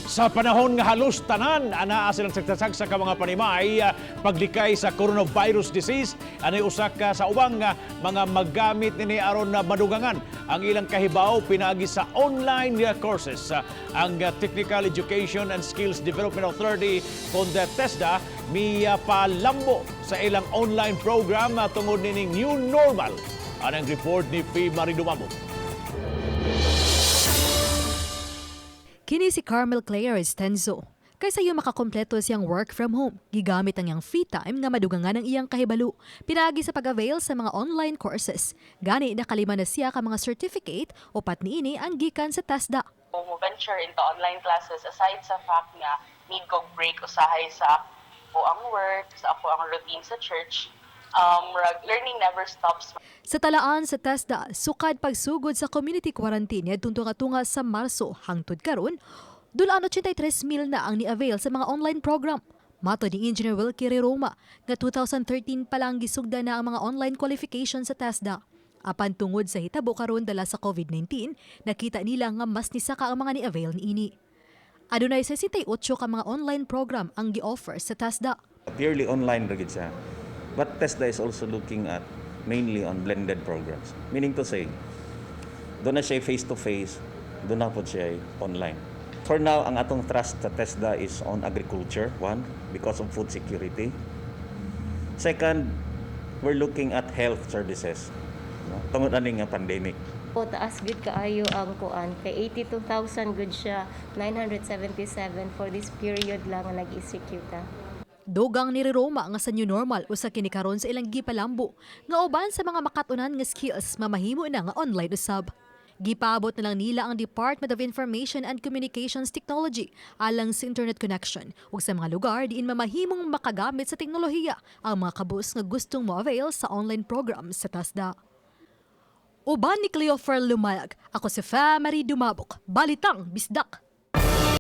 Sa panahon nga halos tanan anaa silang sagsag sa mga panimay paglikay sa coronavirus disease, anay usa ka sa ubang mga maggamit nini aron na madugangan ang ilang kahibaw pinaagi sa online courses. Ang Technical Education and Skills Development Authority kon TESDA miya palambo sa ilang online program tungod nining new normal. Anang report ni P. Marie Dumabok. Kini si Carmel Claire Estenzo. Kaysa yung makakompleto siyang work from home, gigamit ang iyang free time nga madugangan ang iyang kahibalo. Pinaagi sa pag-avail sa mga online courses. Gani nakalima na siya ka mga certificate, upat niini ang gikan sa TESDA. Mo venture into online classes aside sa fact nga need kog break usahay sa ako ang work, sa ako ang routine sa church. Rag, learning never stops. Sa talaan sa TESDA, sukad pagsugod sa community quarantine tunga-tunga sa Marso hangtod karon, dulaan 83 mil na ang ni-avail sa mga online program. Matod ni Engineer Wilkie Reroma nga 2013 pa lang gisugda na ang mga online qualification sa TESDA. Apan tungod sa hitabo karon dala sa COVID-19, nakita nila nga mas nisaka ang mga ni-avail niini. Adunay 68 ka mga online program ang gi-offer sa TESDA. Purely online ra gid siya. But TESDA is also looking at mainly on blended programs. Meaning to say, duna siya face-to-face, duna pod siya online. For now, ang atong thrust sa TESDA is on agriculture, one, because of food security. Second, we're looking at health services, no? Tungod ani nga pandemic. Po, taas gud kaayo ang kuan kay 82,000 gud siya 977 for this period lang nga nag-execute ta. Dugang ni Roma nga sa new normal usa kini karon sa ilang gipalambo nga uban sa mga makatunan nga skills mamahimo na nga online usab. Gipaabot na lang nila ang Department of Information and Communications Technology alang sa internet connection ug sa mga lugar diin mamahimong makagamit sa teknolohiya ang mga kabus nga gustong mo-avail sa online program sa TESDA. Uban ni Cleofer Lumayag, ako si Fa Marie Dumabok, Balitang Bisdak.